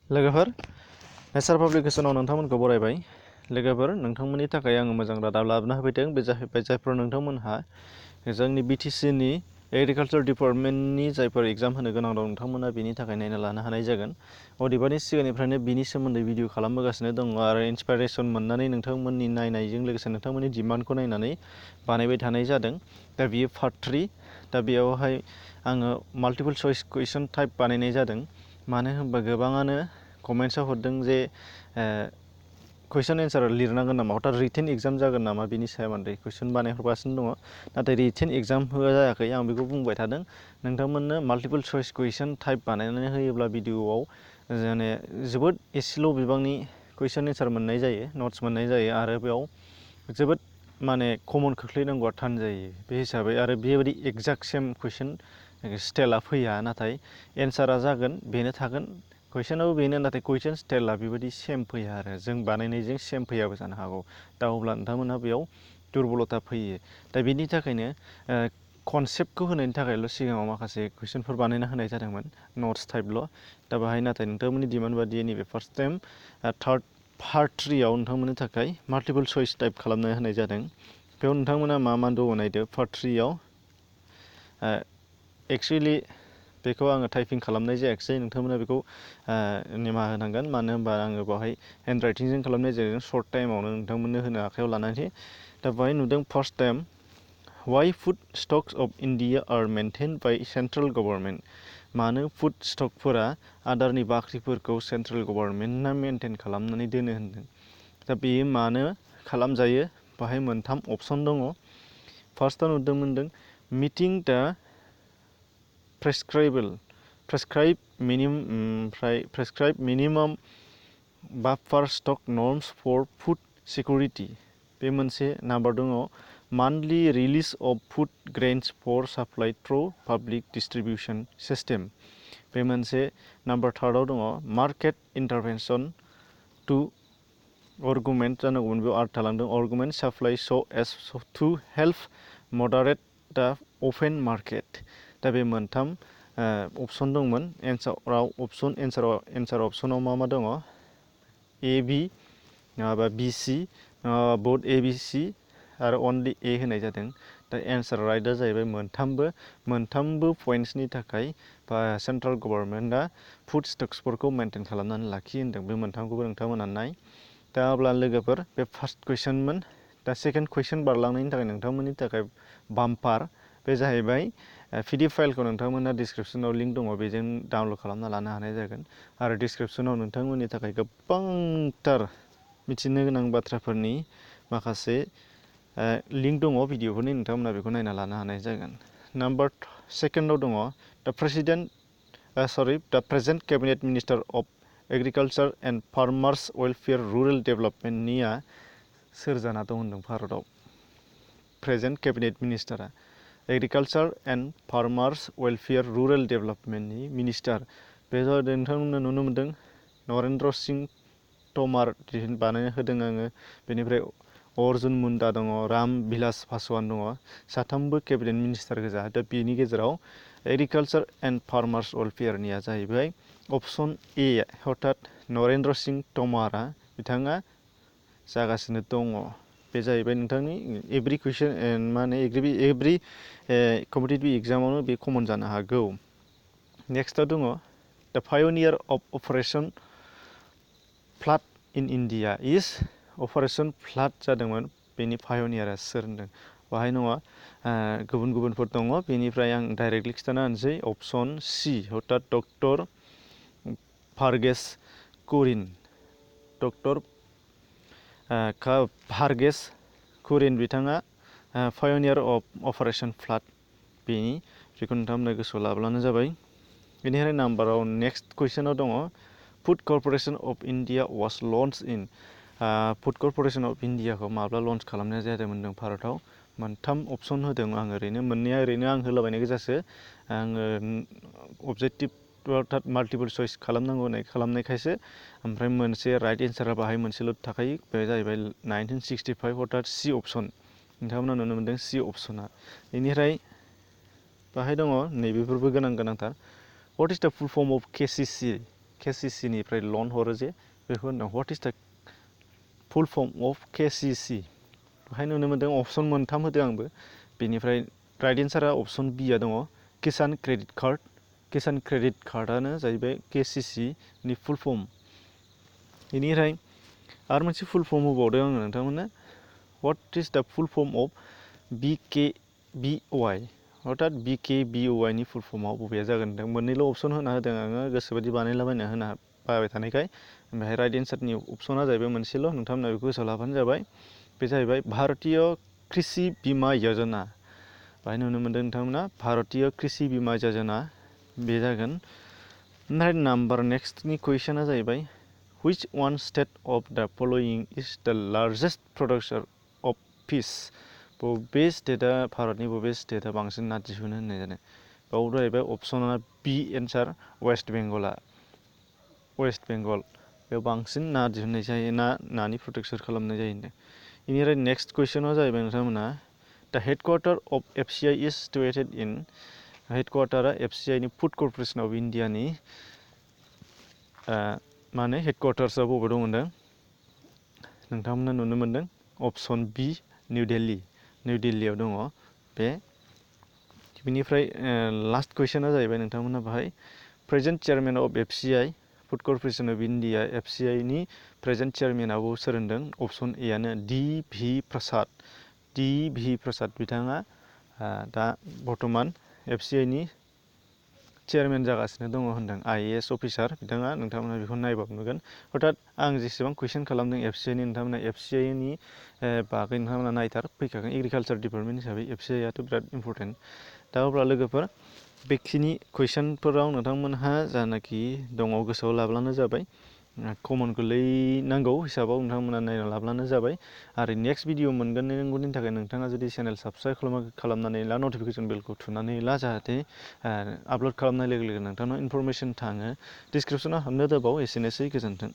लोगोफोर नेचार पाब्लिकेशनाव नोंथांमोनखौ बरायबाय। लोगोफोर नोंथांमोननि थाखाय आङो मोजां रादाब लाबोना होफैदों। बे जाहैबाय जायफोर नोंथांमोनहा जोंनि BTCनि एग्रिकालचार डिपार्टमेन्टनि जायफोर एग्जाम होनो गोनां दं नोंथांमोना बेनि थाखाय नायना लानो हानाय जागोन। अदेबानि सिगांनिफ्रायनो बिनि सोमोन्दै भिडिअ खालामबोगासिनो दङ आरो इन्सपाइरेसन मोननानै नोंथांमोननि नायनायजों लोगोसे नोंथांमोननि डिमान्डखौ नायनानै बानायबाय थानाय जादों। दा बियो पार्ट 3। दा बेयावहाय आङो माल्टिपल चइस कुइसन टाइप बानायनाय जादों। मानो होनबा गोबाङानो कमेन्ट्सआव हरदों जे कुइसन एन्सार लिरनांगोन नामा, हथात रिटेन एग्जाम जागोन नामा बिनि सोमोन्दै कुइसन बानायहरगासिनो दङ। नाथाय रिटेन एग्जाम होआ जायाखै, आं बेखौ बुंबाय थादों। नोंथांमोननो माल्टिपल चइस कुइसन टाइप बानायनानै होयोब्ला भिडिअआव माने जोबोद एसेल' बिबांनि कुइसन एन्सार मोननाय जायो, नट्स मोननाय जायो आरो बेयाव जोबोद माने कमन खोख्लैनांगौआ थान जायो। बे हिसाबै आरो बेबायदि एक्जाक्ट सेम कुइसन स्टाइला फैया, नाथाय एन्सारा जागोन बेनो थागोन। कुइसनाबो बेनो, नाथाय कुइसन स्टाइला बेबायदि सेम फैया आरो जों बानायनायजों सेम फैयाबो जानो हागौ। दा अब्ला नोंथांमोनहा बेयाव दुरबलता फैयो। दा बेनि थाखायनो कनसेप्टखौ होनायनि थाखायल' सिगाङाव माखासे कुइसनफोर बानायना होनाय जादोंमोन, नट्स टाइपल'। दा बाहाय नाथाय नोंथांमोननि डिमान्ड बादियै नैबे फार्स्ट टाइम पार्ट 3आव नोंथांमोननि थाखाय माल्टिपल चइस टाइप खालामना होनाय जादों। बेयाव नोंथांमोना मा मा दङ नायदो। पार्ट 3आव एक्सुवेलि बेखौ आङो टाइपिं खालामनाय जायाखिसै, नोंथांमोना बेखौ निमाहा होनांगोन। मानो होनबा आङो बेवहाय हेन्ड राइटिंजों खालामनाय जादों, सर्ट टाइमावनो नोंथांमोननो होनो आखायाव लानानै। दा बेवहाय नुदों first time why food stocks of India are maintained by central government. मानो फुड स्टकफोरा आदारनि बाख्रिफोरखौ सेन्ट्रेल गभर्नमेन्टआ मेनटेन खालामनानै दोनो होनदों। दा बेयो मानो खालामजायो, बाहाय मोनथाम अपसन दङ। फार्स्टआव नुदों मोनदों मिटिं दा prescribe minimum buffer stock norms for food security. बे मोनसे नाम्बार दङ monthly release of food grains for supply through public distribution system. बे मोनसे नाम्बार थार्डआव दङ मार्केट इन्टारभेनसन टु अर्गुमेन्ट जानांगौमोन, बेयाव आर्ट थालांदों अर्गुमेन्ट साप्लाइ स एस टु हेल्प मडारेट द अपेन मार्केट। दा बे मोनथाम अपसन दंमोन। एन्सार अपसनाव मा मा दङ AB नङाबा BC नङाबा बोथ ABC आरो अनलि A होनाय जादों। दा एन्सार राइटआ जाहैबाय मोनथामबो पइन्ट्सनि थाखाय बा सेन्ट्रेल गभर्नमेन्टआ फुड स्टक्सफोरखौ मेनटेन खालामनानै लाखियो होनदों। बे मोनथामखौबो नोंथांमोना नाय। दा अब्ला लोगोफोर बे फार्स्ट कुइसनमोन। दा सेकेन्ड कुइसन बारलांनायनि थाखाय नोंथांमोननि थाखाय बाम्पार बे जाहैबाय PDF फाइलखौ नोंथांमोना डिसक्रिपसनाव लिंक दङ, बेजों डाउनलड खालामना लानो हानाय जागोन। आरो डिसक्रिपसनाव नोंथांमोननि थाखाय गोबांथार मिथिनो गोनां बाथ्राफोरनि माखासे लिंक दङ भिडिअफोरनि, नोंथांमोना बेखौ नायना लानो हानाय जागोन। नाम्बार सेकेन्डआव दङ the present cabinet minister of agriculture and farmers welfare rural डेभेलपमेन्टनिया सोर जाना दं होनदों भारतआव। प्रेजेन्ट केबिनेट मिनिस्टारा agriculture and farmers welfare rural डेभेलपमेन्टनि मिनिस्टार। बे नोंथांमोना नुनो मोनदों नरेन्द्र सिं तमार बानायना होदों आङो। बेनिफ्राय अर्जुन मुन्डा दङ, राम बिलास पासवान दङ, साथामबो केबिनेट मिनिस्टार गोजा। दा बेनि गेजेराव एग्रिकालचार एन्ड फार्मार्स वेलफेयारनिया जाहैबाय अपसन ए, हथात नरेन्द्र सिं तमारा बिथाङा जागासिनो दङ। बे जाहैबाय नोंथांनि एभ्रि कुइसन माने एभ्रि कम्पिटिटिभ एग्जामावनो बे कमन जानो हागौ। नेक्स्टआव दङ the pioneer of operation flood in India is. Operation flood जादोंमोन, बेनि पायनियारा सोर होनदों। बाहाय नङा गुबुन गुबुनफोर दङ, बेनिफ्राय आं डाइरेक्टलि खिन्थाना होनोसै। अपसन सि हथात डक्टर भार्गेस कुरिन। डक्टर भार्गेस कुरिन बिथाङा पायनियार अफ अपारेशन फ्लाड, बेखौ नोंथांमोना गोसोआव लाब्लानो जाबाय। बेनिफ्राय नाम्बाराव नेक्स्ट कुइसनाव दङ food corporation of India was launch in. Food corporation of इन्डियाखौ माब्ला लन्च खालामनाय जादोंमोन होनदों भारतआव। मोनथाम अपसन होदों आं, ओरैनो मोननैया ओरैनो आं होलाबायनाय गोजासो। आङो अबजेक्टिभ अर्थात माल्टिपल चइस खालामनायखायसो। ओमफ्राय मोनसे राइट एन्सारा बाहाय मोनसेल' थाखायो, बे जाहैबाय 1965 अर्थात सि अपसन। नोंथांमोना नुनो मोनदों सि अपसना। बेनिफ्राय बाहाय दङ नैबेफोरबो गोनांथार। व्हाट इज द full form of KCC? KCC निफ्राय लन हरो जे बेखौ होनदों व्हाट इज द फुल फर्म अफ KCC बेहाय नुनो मोन्दों अपसन मोनथाम होदों आंबो बेनिफ्राय राइट एन्सारा अपसन बिया दङ किसान क्रेडिट कार्ड किसान क्रेडिट कार्डआनो जाहैबाय KCC नि फुल फर्म बेनिफ्राय आरो मोनसे फुल फर्म होबावदों आङो नोंथांमोननो व्हाट इज द फुल फर्म अफ BKBY अर्थात BKBY नि फुल फर्मआव बबेया जागोन होनदों मोननैल' अपसन होना होदों आङो गोसोबायदि बानायलाबायना होना बाबाय थानायखाय ओमफ्राय राइट एन्सारनि अपसना जाहैबाय मोनसेल' नोंथांमोना बेखौ गोसोआव लाबानो जाबाय बे जाहैबाय भारतीय कृषि बीमा योजना बाहाय नुनो मोन्दों नोंथांमोना भारतीय कृषि बीमा योजना बे जागोन ओमफ्राय नाम्बार नेक्स्टनि कुइसना जाहैबाय which one state of the following is the largest producer of fish बबे स्टेटआ भारतनि बबे स्टेटआ बांसिन ना दिहुनो होननाय जादों बाव जाहैबाय अपसना बि एन्सार वेस्ट बेंगल बेयाव बांसिन ना दिहुननाय जायो नानि प्रटेक्सन खालामनाय जायो होनदों बेनिफ्राय नेक्स्ट कुइसना जाहैबाय नोंथांमोना the headquarter of FCI is situated in हेडक्वार्टारा FCI नि फुड कर्परेसन अफ इन्डियानि माने हेडक्वार्टार्सआ बबे दं होनदों नोंथांमोना नुनो मोन्दों अपसन बि निउ दिल्लीयाव दङ बे बेनिफ्राय लास्ट कुइसना जाहैबाय नोंथांमोना बाहाय present chairman of FCI food corporation of India FCI नि प्रेजेन्ट चेयारमेनाबो सोर होनदों अपसन ए आनो DV प्रसाद बिथाङा दा बर्थमान FCI नि चेयारमेन जागासिनो दङ होनदों IAS अफिसार बिथाङा नोंथांमोना बेखौ नायबाबो नुगोन अर्थात आं जेसेबां कुइसन खालामदों FCI नि नोंथांमोना FCI नि बागै नोंथांमोना नायथार फैखागोन एग्रिकालचार डिपार्टमेन्ट हिसाबै FCI आथ' बिराद इम्परटेन्ट दा अब्ला लोगोफोर बेखिनि कुइसनफोराव नोंथांमोनहा जानाखि दङ गोसोआव लाब्लानो जाबाय कमन गोलैनांगौ हिसाबाव नोंथांमोना नायना लाब्लानो जाबाय आरो नेक्स्ट भिडिअ मोनगोननि थाखाय नोंथाङा जुदि चेनेल साबस्क्राइब खालामनानै ला नटिफिकेसन बेलखौ थुनानै ला जाहाथे आपल'ड खालामनाय लोगो लोगो नोंथांनाव इनफरमेसन थाङो डिसक्रिपसनाव हाबनो दोनबाव एसेनोसै गोजोन्थों